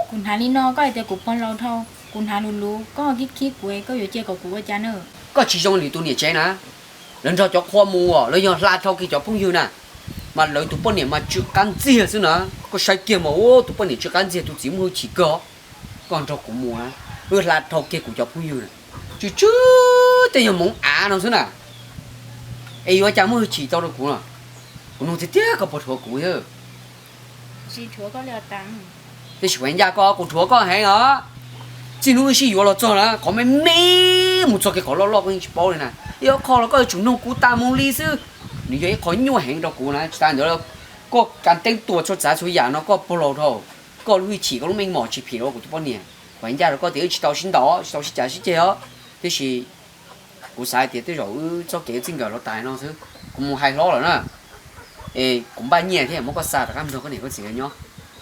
Kuv hnav li no koj hais tias kuv pog laus dhau, kuv hnav luv luv koj ho khib khib kuv, koj yuav cia kom kuv ua cas na? Koj tsis zoo li tus niam tsev na. Lawv nrog cov qhua mus, lawv yog hla dhau kiag cov phooj ywg na, mas lawv tus poj niam mas tsw qab ntxiag xwb na. Koj saib kiag mas, tus poj niam tsw qab ntxiag, tus txiv muaj hwj chim kawg. Koj nrog kuv mus na, wb hla dhau kiag kuv cov phooj ywg na, tsw tsw tej yog moov av no xwb na. Es yuav cas muaj hwj chim tau rau kuv no? Kuv nug tiag tiag, koj puas dhuav kuv thiab? Tsis dhuav koj li os tas. Tab sis kuv hais ncaj koj, kuv dhuav koj heev os. Txij hnub wb sib yuav los txog na, qhov me me mus txog kiag qhov loj loj koj yeej tsis paub li na. Ib qho los koj yuav tsum nug kuv tas mus li xwb. Nws yog ib qho nyuaj heev rau kuv na, tsis tas ntawd koj kav teeb tua txhua tsav txhua yam no koj pog laus dhau. Koj lub hwj chim koj lub meej mom tsis phim rau kuv tus poj niam. Kuv hais ncaj rau koj tias wb tsis tau sib ntaus, tsis tau sib cav sib ceg os. Tab sis kuv xav hais tias tej zaum wb txoj kev txij nkawm los tas no xwb, kuv mus hais hlob lawm na. Es kuv npaj nyiaj thiab muab koj xa rov qab nrog koj niam koj txiv lawv nyob.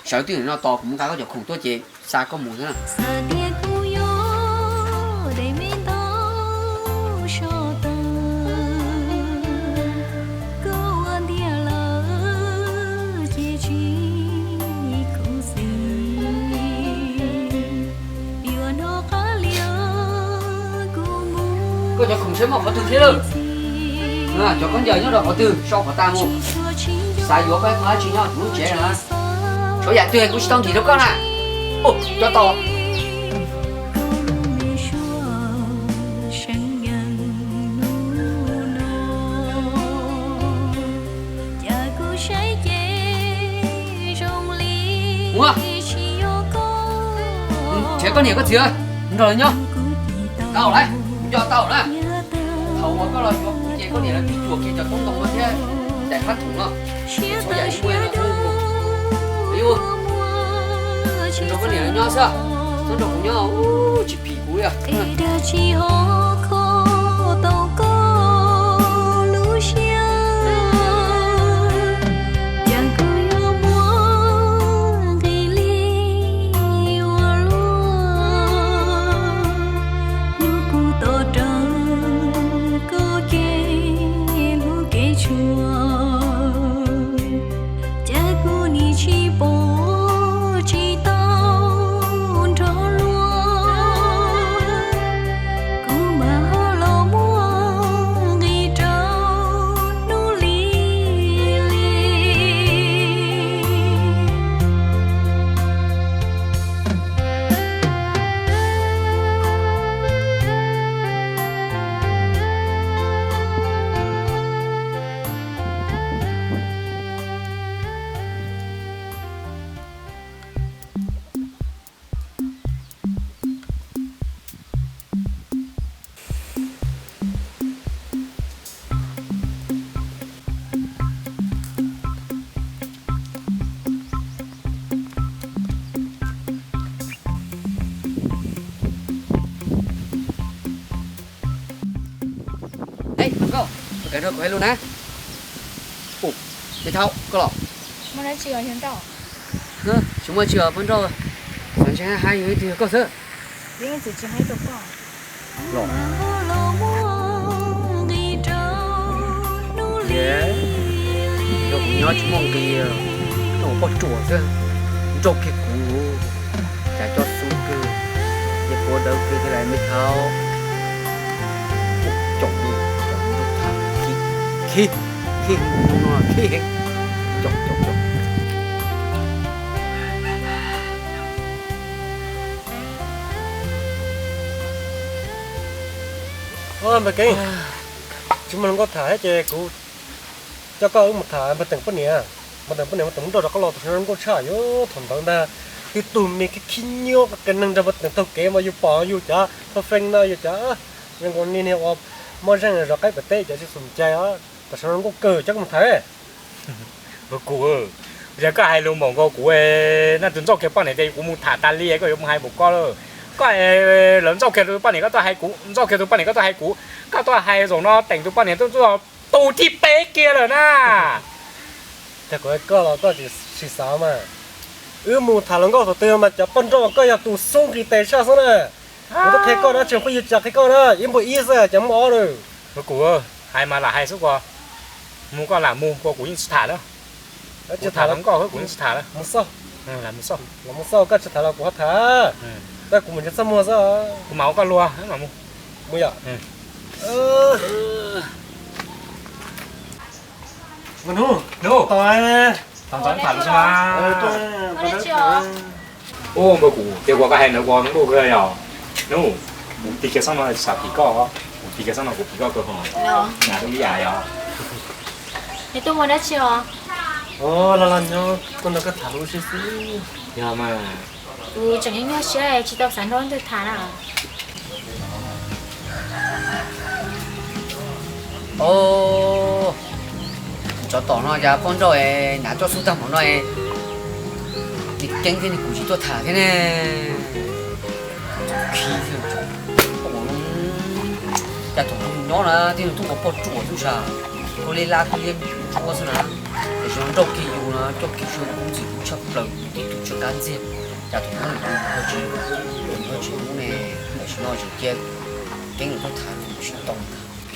Sawv twj ywm no tos kuv mus nqa koj cov khoom tuaj ces xa koj mus xwb na. Xav tias kuv yuav dej me ntau so tawm, koj ua ntiag lawm ces tsis khuv xim. Yuav hnov qab lias kuv mus. Koj cov khoom seb muaj qhov twg thiab lawm? Cov khaub ncaws nyob rau qhov twg, sau qhov tas mus. Xav yuav koj ib qho dab tsi nyob kuv lub tsev na. Tshuav yam twg kuv tsis tau ntim rau koj na. Cov tau. Ua, nrhiav koj niam koj txiv nrog lawv nyob. Tau lawm, nco tau na. Thaum uas koj los yuav kuv ces koj niam lawv twb cuam kiag cov toob ntoo no thiab daim phab thoom no. Txhua yam yeej muaj no. Nrog koj niam lawv nyob xwb, txhob nrog kuv nyob, tsis phim kuv li. Dab tsi ho kho tau koj lub siab, cas kuv yuav muaj nqis li ua luaj. Hnub kuv tos rawv koj kev hlub kev tshua, cas kuv nim tsis pom tsis tau nrog luag, kuv mam ho los muaj nqis rau hnub lim lim. Hej, Paj Nrauj, koj nrog kuv hais lus na. Ub, me thaub, koj los? Muaj dab tsi os yawg nrauj? Tsis muaj dab tsi os poj nrauj, xav ntshai hais yog ib tug yog koj xwb. Yeej tsis hais rau koj. Los. Ces nrog kuv nyob tsis muaj nqis, nrog kuv poj ruam xwb, nrauj kiag kuv, cas coj xub kawg, ces puas dawb kawg thiab lawm me thaub. Ub, caum, caum nrauj tham, khib, khib, khib, tus no khib heev, caum, caum, caum. Npawg Keeb, tsis muaj hluas nkauj tham thiab ces kuv coj koj wb mus tham npawg Teem poj niam. Npawg Teem poj niam, npawg Teem muab nrauj rau koj los tam sim no zoo nkauj tshaj, yuav thaum ntawd ntag twb tug me khib khib nyob qe neeg nrog npawg Teem taug kev mas yus pom yus cas thaum feej no yus cas zoo nkaus niag niag uas muaj zeej zov qaib pem teb cas tsis xum cai os. Tam sim no zoo nkauj kawg, coj koj mus tham. Kuv, yog koj hais lus npaum nkaus kuv, naj tus nrauj kiag poj niam tias kuv mus tham tas li, koj yuav mus hais npaum ko lawm. Koj, lawv nrauj kiag tus poj niam koj tuaj hais kuv, nrauj kiag tus poj niam koj tuaj hais kuv, koj tuaj hais zaum no Teem tus poj niam tuaj tus thib peb kiag lawm na. Tag kuv hais koj los koj tsis xav mas. Wb mus tham hluas nkauj thaum twg mas cov poj nrauj koj yog tus xub nqis tes tshaj xwb na. Kuv twb qhia koj na, tseem pheej yuav tsum qhia koj na, ib npug ib xwb ces muaj ob lawm. Kuv hais mas lam hais xwb ko, mus koj lam mus ko, kuv yeej tsis tham lawm. Kuv tham hluas nkauj kuv yeej tsis tham lawm. Mus xwb. Los mus xauj, koj tsis tham los kuv ho tham. Koj, kuv mus nrhiav txaj muag xwb. Kuv mam ua koj luag. Mus yom. Hnub, hnub, tham tham xwb mas. Ua npawg, kuv tias kuv koj hais ntawd ua nkuj kawg yom. Hnub, kuv tig kiag xab no xav phim koj, kuv tig kiag xab no kuv phim koj kawg hos. Nab ib yam yom. Neb tuaj ua dab tsi os? Los los nyob, tuaj nrog koj tham lus sib xwb. Yog mas. Kuv tseem nyuaj siab tsis tau xav nrog leej twg tham na. Tsov tom no cas poj nrauj hnav coj xub tag npaum no, nws ceeb thiab nws kuv tsis tuaj tham thiab ne. Khi thiab, cas thaum nws nyob na thiab nws tuaj ua poj ruam xwb sas, koj liab lab koj liab ntsuab xwb na. Tam sim no nrauj kiag yus na coj kiag sua kub ntxim hlub tshaj plaws tib tug tsw qab ntxiag. Cas thaum nws ho tsis, nws ho tsis hlub ne, tam sim no tseem cia keeb nws tuaj tham nws tsis tau.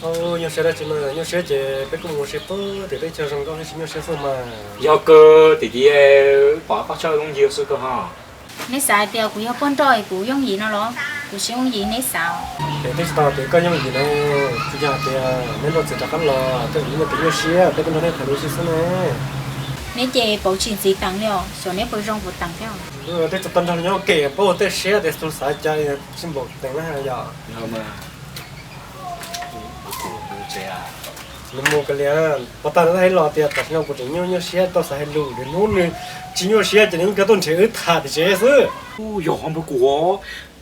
Nyuaj siab dab tsi na, nyuaj siab ces peb kuj mus ua si pem tim teb chaws zoo nkauj thiaj tsis nyuaj siab xwb mas. Yog kawg tim tid pom koj tshaj yooj yim xwb kawg ho. Neb xav hais tias kuv yog poj nrauj es kuv yooj yim no los? Kuv tsis yooj yim neb xav. Ces twb tsis tau tias koj yooj yim ne, tsis yog hais tias neb luag txiv rov qab los tej zaum neb muaj kev nyuaj siab, peb tuaj nrog neb tham lus sib xwb ne. Neb ces pauv tsis ntxiv teev li os, xyov neb puas zoo puas teev thiab. Twb tsis tau nrog nyob ua ke paub ua tej siab tias tus xav cas tsis npaum teev na yom. Nws mus kiag li, pov tag nws hais los tias tam sim no kuv tseem nyuaj nyuaj siab tau xav hais lus, lwm hnub nws tsis nyuaj siab ces nws yeej kawg tuaj nrhiav wb tham tim tsev xwb. Yog ho npawg kuv,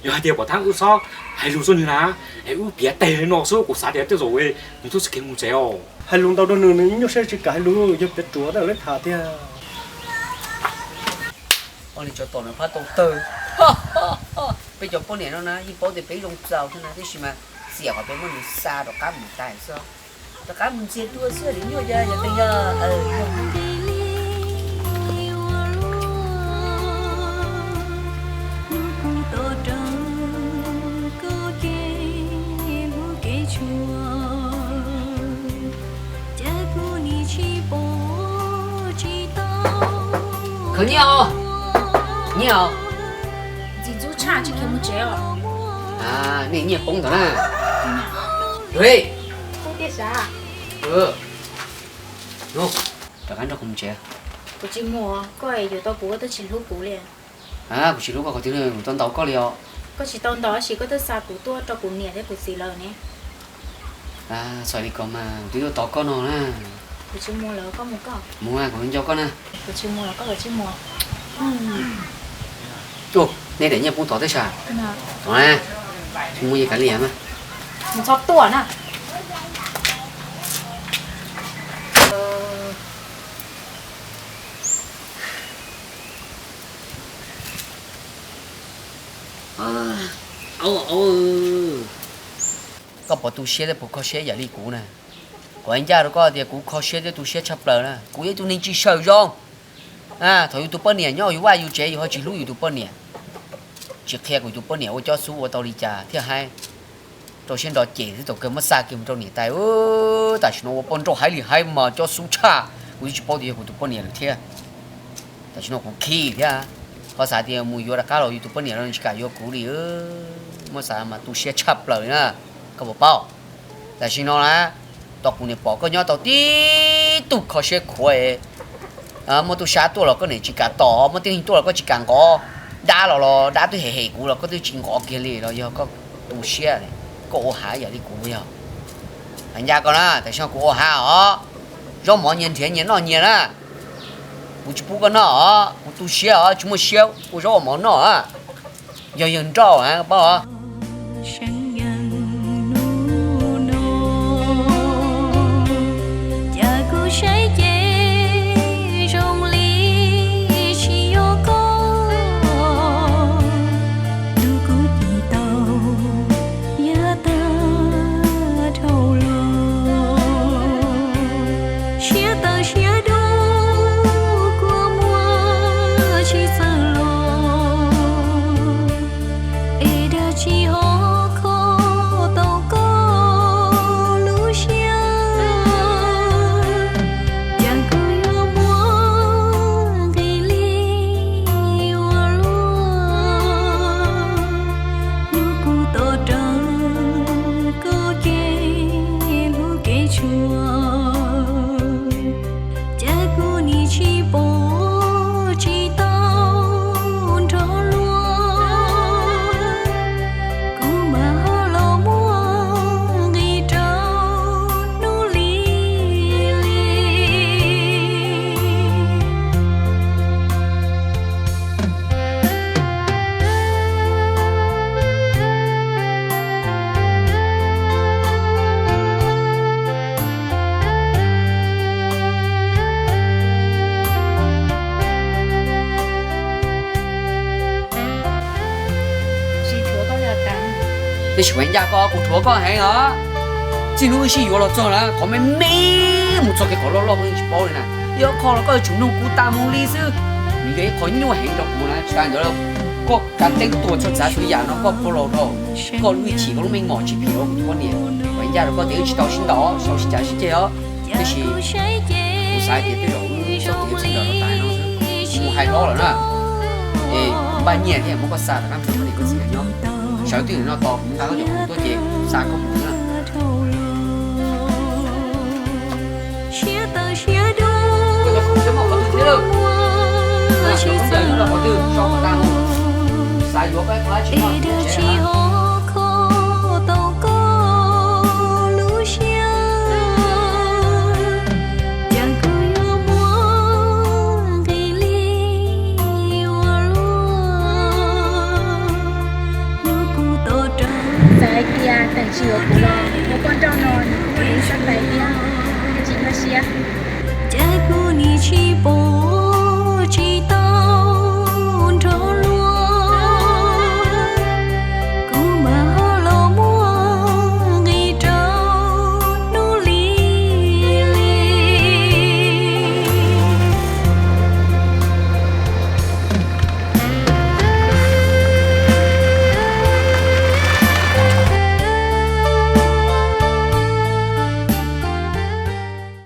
yog hais tias pom thab wb txhob hais lus txog nws na, es wb piav teg li no xwb kuv xav tias tej zaum nws twb tsis kev mus tsev os. Hais lus ntau rau nws, nws nyuaj siab tsis kam hais lus, yog piav ruam tej zaum leb tham tiag. Ua li tsov tom nws phab tau tawg. Peb cov poj niam no na yeej paub tias peb zoo txaus thiab na, tiam sis mas xiam qhov peb muab nws xa rov qab mus tais xwb, rov qab mus ntxias dua xwb, lwm nyuaj yog teev yog. Khawv nyiaj os, nyiaj os. Ntxim ntxub tshaj, tsis khiav mus tsev os. Nej nyiaj poob ntawd na. Rov qab nrog kuv mus tsev. Kuv tsis mus, koj yuav tau kuv koj twb tsis hlub kuv li. Kuv tsis hlub koj qhov twg, kuv tau ntaus koj li os. Koj tsis tau ntaus tab sis koj twb xa kuv tuaj rau kuv niam thiab kuv txiv lawm ne. Txhob li ko mas, kuv twb tuaj tos koj no na. Kuv tsis mus lawm, koj mus koj. Mus, kuv nco koj na. Kuv tsis mus lawm, koj kav tsij mus. Nej daim nyiaj poob tod teb sas? Tod na. Tsis muaj yeej kav liam mas. Mus txhob tuaj na. Koj puas tu siab thiab puas kho siab ib yam li kuv na? Kuv hais ncaj rau koj tias kuv kho siab thiab tu siab tshaj plaws na. Kuv yog ib tug neeg tsis sawm zoo. Thaum yus tus poj niam nyob yus vaj yus tsev yus ho tsis hlub yus tus poj niam, tsis qhia kuv tus poj niam ua cob xub ua tau li cas thiaj haib. Rau siab nrov ces twb tau kawg muab xa kiag mus rau niam tais. Tam sim no ua poj nrauj haib li haib mas cob xub tshaj, kuv twb tsis paub tias yog kuv tus poj niam lawm thiab. Tam sim no kuv khib thiab, qhov xav tias mus yuav rov qab los yus tus poj niam los nws tsis kam yuav kuv li. Muab xav mas tu siab tshaj plaws li na, koj puas paub? Tam sim no na, tau kuv niam pom koj nyob tau tib tug kho siab khuav, muaj tub sab tuaj los koj niam tsis kam tos, muaj tib neeg tuaj los koj tsis kam nqov, dab los los dab twb hem hem kuv los koj twb tsis nqov kiag li los yog koj tu siab, koj ua hav yam li kuv yog. Hais ncaj koj na, tam sim no kuv ua hav os, zaub mov nyias nrhiav nyias noj nyias na. Kuv tsis pub koj noj os, kuv tu siab os, tsis muaj siab ua zaub ua mov noj. Yog yawg nrauj paub os. Siab tawv siab dub kua muag tsis txawj los, es dag tsis ho kho Tab sis kuv ncaj koj, kuv thuam koj heev os. Txij hnub wb sib yuav los txog na, qhov me me mus txog kiag qhov loj loj koj yeej tsis paub li na. Yog koj los koj yuav tsum nug kuv tas mus li xwb. Nws yog ib qho nyuaj heev rau kuv na, tsis tas ntawd koj kav teeb tuag txog txav txhua yam no koj puas los dhau. Koj lub hwj chim koj lub meej mom tsis phim rau kuv tus poj niam. Kuv ncaj rau koj tias wb tsis tau sib ntaus, sau sib cav sib ceg os. Tab sis kuv xav hais tias tej zaum wb txhob tiv txij nkawm rau tas no xwb, kuv mus hais hlob lawm na. Es npaj nyiaj thiab muab koj xa rov qab mus nrog koj niam koj txiv lawv nyob. Sawv twj ywm no tos kuv nqa koj cov khoom tuaj ces xa koj mus na. Koj cov khoom xwb muaj qhov twg thiab lawm? Koj cov khoom ntawm no qhov twg so kom tag mus. Xav yuav koj ib qho dab tsi no tsev lawm. Txawm hais tias tseem tsis yuav kuv los ua poj nrauj no nws kuj ua li xab tais thiab, tsis nyuaj siab.